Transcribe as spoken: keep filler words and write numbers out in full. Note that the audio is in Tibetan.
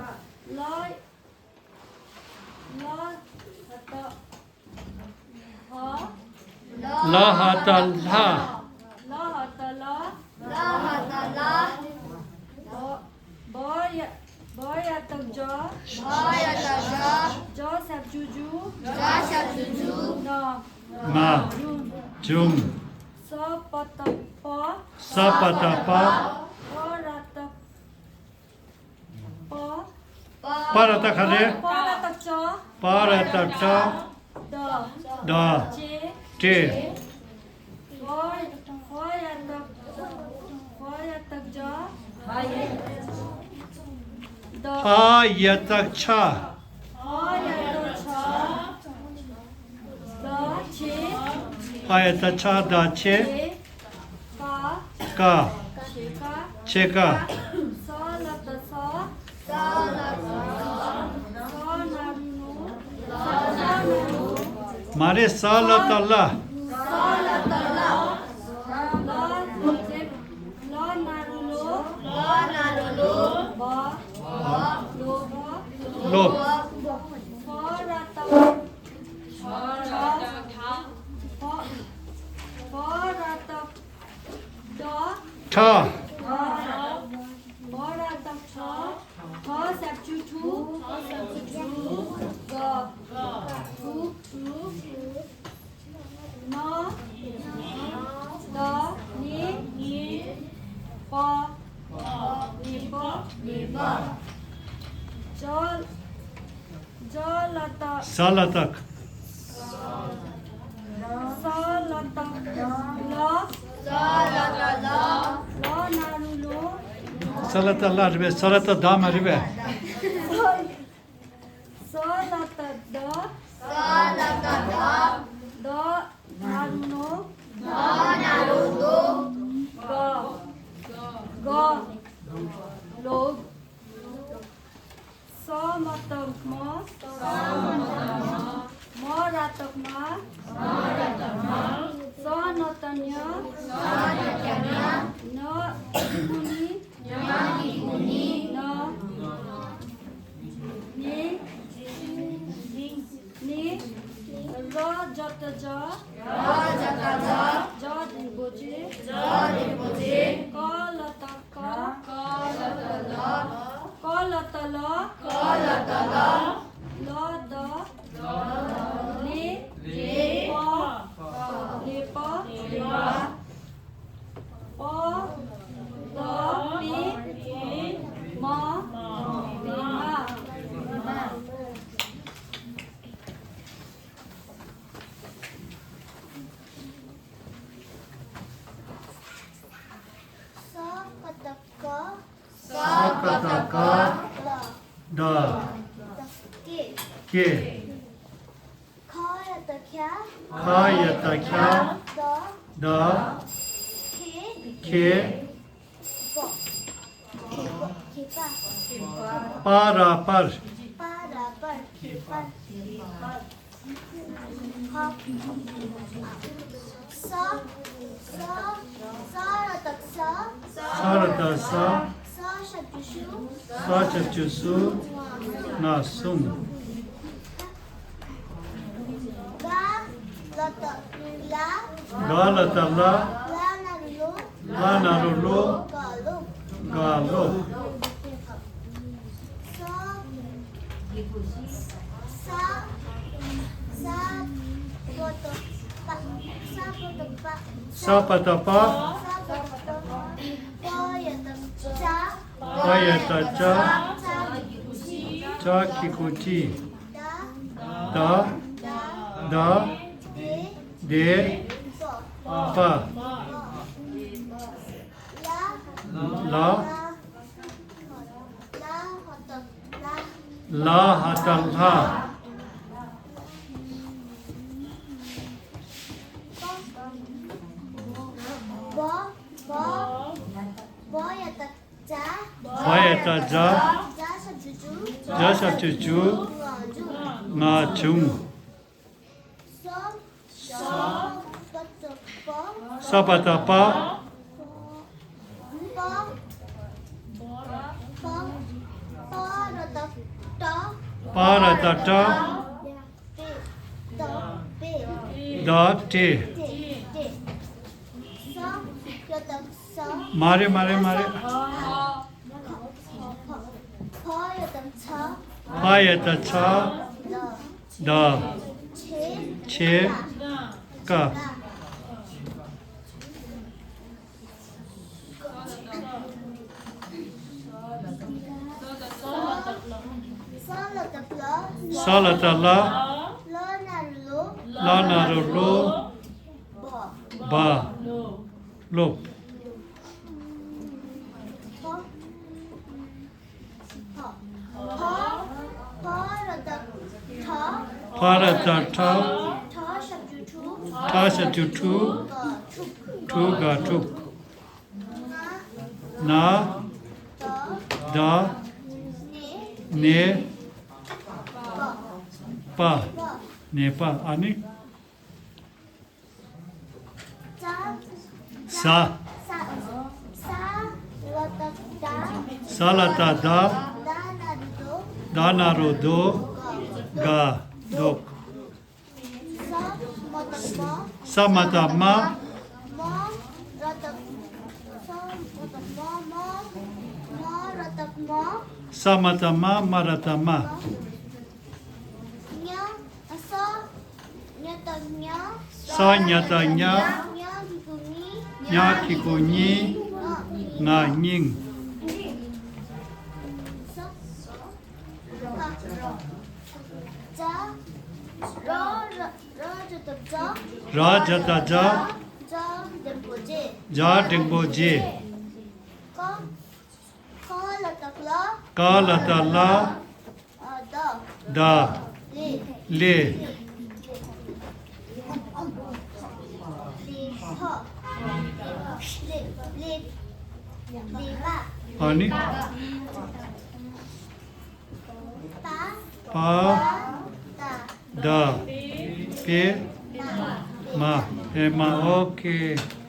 ལ། ལ་ཧ་ཏ་ལྷ། ལ་ཧ་ཏ་ལྷ། ལ་ཧ་ཏ་ལྷ། ལ་ཧ་ཏ་ལྷ། བ། བ་ཡ། བ་ཡ་བཏགས་བྱ། བ་ཡ་བཏགས་བྱ། བྱ་ཞབས་ཀྱུ་བྱུ། བྱ་ཞབས་ཀྱུ་བྱུ། ན། ན། བྱུང་། བྱུང་། ས་པ་བཏགས་སྤ། ས་པ་བཏགས་སྤ། པ་ར་བཏགས་པ། པ་ར་བཏགས་ག་རེ། པ་ར་བཏགས་པྲ། པ་ར་བཏགས་པྲ། ད། ད། ཏྲེ། ཏྲེ། བ། བ་ཡ་བཏགས། བ་ཡ་བཏགས་བྱ། ད། ཨ་ཡ་བཏགས་ཕྱ། ཨ་ཡ་བཏགས་ཕྱ། ད་ཆེ། ཨ་ཡ་བཏགས་ཕྱ། ད་ཆེ། ཆེ། ཀ། ཀ། ཆེ་ཀ། ཆེ་ཀ། ས་ལ་བཏགས་སྲ། ས་ལ་བཏགས་སྲ། ས་ན་རུ་ནུ། ས་ན་རུ་ནུ། མ་རེད། ས་ལ་བཏགས་སླ། ས་ལ་བཏགས་སླ། ལ་ལ་ཟེར། ཁྲ། བ་ར་བཏགས་བྲ། བ་ཞབས་ཀྱུ་བྲུ། ག་གུ་གུ། ན་ད་ནི་པ། ནི་པ། ནི་པ། ཇ། ཇ་ལ་བཏགས། ས་ལ་བཏགས། ས་ལ་བཏགས། ལ། ས་ལ་བཏགས་ལ། ལ་ན་རོ་ལོ། ས་ལ་བཏགས་ལ་རེད་པས། ས་ལ་བཏགས་ད་མ་རེད་པས། ས་ལ་བཏགས་ད། ས་ལ་བཏགས་ད། ད་ན་རོ་ནོ། ད་ན་རོ་ནོ། ག་གུ་གུ། ལོ། ས་མ་བཏགས་སྨ། ས་མ་བཏགས་སྨ། མ་ར་བཏགས་མ། མ་ར་བཏགས་མ། ས་ན་བཏགས་སྨྱ། ས་ན་བཏགས་སྨྱ། ན་གི་གུ་ནི། ན་གི་གུ་ནི། ན། ནི། ནི། ར་ཇ་བཏགས་ཇ། ར་ཇ་བཏགས་ཇ། ཇ་འགྲེང་བུ་ཇེ། ཇ་འགྲེང་བུ་ཇེ། ཀ་ལ་བཏགས་ཀ། ཀ་ལ་བཏགས་ཀ། ཀ་ལ་བཏགས་ཀ། ཀ་ལ་བཏགས་ཀ། ཀ་ལ་བཏགས་ཀ། ལ་ད། ལེ། ལེ་པ། ལེ་པ། ལེ་པ། པ་ད་པེ་མ། པེ་མ། ས་ཀ་བཏགས་སྐ། ས་ཀ་བཏགས་སྐ། ད། ད། ཀེ། ཀེ། ཁ་ཡ་བཏགས་ཁྱ། ཁ་ཡ་བཏགས་ཁྱ། ད། ད། ཁེ། ཁེ། པ། ཁེ་པ། པ་ར་པར། པ་ར་པར། ཁེ་པར། ས། ས། ས་ར་བཏགས་ས། ས་ར་བཏགས་ས། ས་ཞབས་ཀྱུ་སུ། ས་ཞབས་ཀྱུ་སུ། ང་སུ། ག་ལ་བཏགས་གླ། ག་ལ་བཏགས་གླ། ལ་ན་རོ་ལོ། ལ་ན་རོ་ལོ། ག་ལོ། ག་ལོ། ས། ས། ས་བ་བཏགས་སྦ། ས་བ་བཏགས་སྦ། ས་བ་བཏགས་སྦ། ས་བ་བཏགས་སྦ། པ་ཡ་བཏགས་པྲ། པ་ཡ་བཏགས་པྲ། པྲ་གི་གུ་པྲི། ད། ད། ད། དེ། དེ། པ། པ། ལ། ལ། ལ་ཧ་བཏགས་ལྷ། ལ་ཧ་བཏགས་ལྷ། བ། བ། བ་ཡ་བཏགས་བྱ། བ་ཡ་བཏགས་བྱ། བྱ་ཞབས་ཀྱུ་བྱུ། བྱ་ཞབས་ཀྱུ་བྱུ། ང་བྱུང་། ང་བྱུང་། ས། ས་བ་བཏགས་སྦ། ས་བ་བཏགས་སྦ། པ། པ། པ་ར་བཏགས་པྲ། པ་ར་བཏགས་པྲ། པེ། ད་པེ། ད་པྲེ། པྲེ། པྲེ། ཚ་ཡ་བཏགས་ཚ། མ་རེད་མ་རེད་མ་རེད། ཚ། ཚ། ཚ། ཚ་ཡ་བཏགས་ཚ། ཚ་ཡ་བཏགས་ཚ། ད། ད། ཆེ། ཆེ། ཀ། ས་ལ་བཏགས་སླ། ས་ལ་བཏགས་སླ། ལ་ན་རོ་ལོ། ལ་ན་རོ་ལོ། བ། བ། ལོ། ཕ། ཕ། ཕ་ར་བཏགས་ཕྲ། ཕ་ར་བཏགས་ཕྲ། ཕྲ་ཞབས་ཀྱུ་ཕྲུ། ཕྲ་ཞབས་ཀྱུ་ཕྲུ། ག་ཕྲུག། ཕྲུ་ག་ཕྲུག། ན། ན། ད། ད། ནེ། ནེ། པ། པ། ནེ་པ། ཨ་ནི། ས། ས། ས་ལ་བཏགས་སྲ། ས་ལ་བཏགས་སྲ། ད་ན་རོ་དོ། ད་ན་རོ་དོ། ག། ག། དོག། ས་མ་བཏགས་སྨ། ས་མ་བཏགས་སྨ། མ་ར་བཏགས་མ། མ་མ་མ་ར་བཏགས་མ། ས་མ་བཏགས་སྨ། མ་ར་བཏགས་སྨ། ཉ། ས། ཉ་བཏགས་ཉ། ས་ཉ་བཏགས་ཉ། ཉ་གི་གུ་གཉིས། ཉ་གི་གུ་གཉིས། ང་། ང་། སྙིང་། ས། ཛ། ར་ཛ་བཏགས་ཛ། ར་ཛ་བཏགས་ཛ། ཛ་འགྲེང་བུ་ཛེ། ཛ་འགྲེང་བུ་ཛེ། ཀ། ཀ་ལ་བཏགས་ཀླ། ཀ་ལ་བཏགས་ཀླ། ཨ། ད། ད། ལེ། ལེ། ལེ་ཕ། ལེ། ལེ། ལེ་པ། ཨ་ནི། པ། པ། ད། ད། པེ། མ། པད་མ། ཨོ་ཁེ།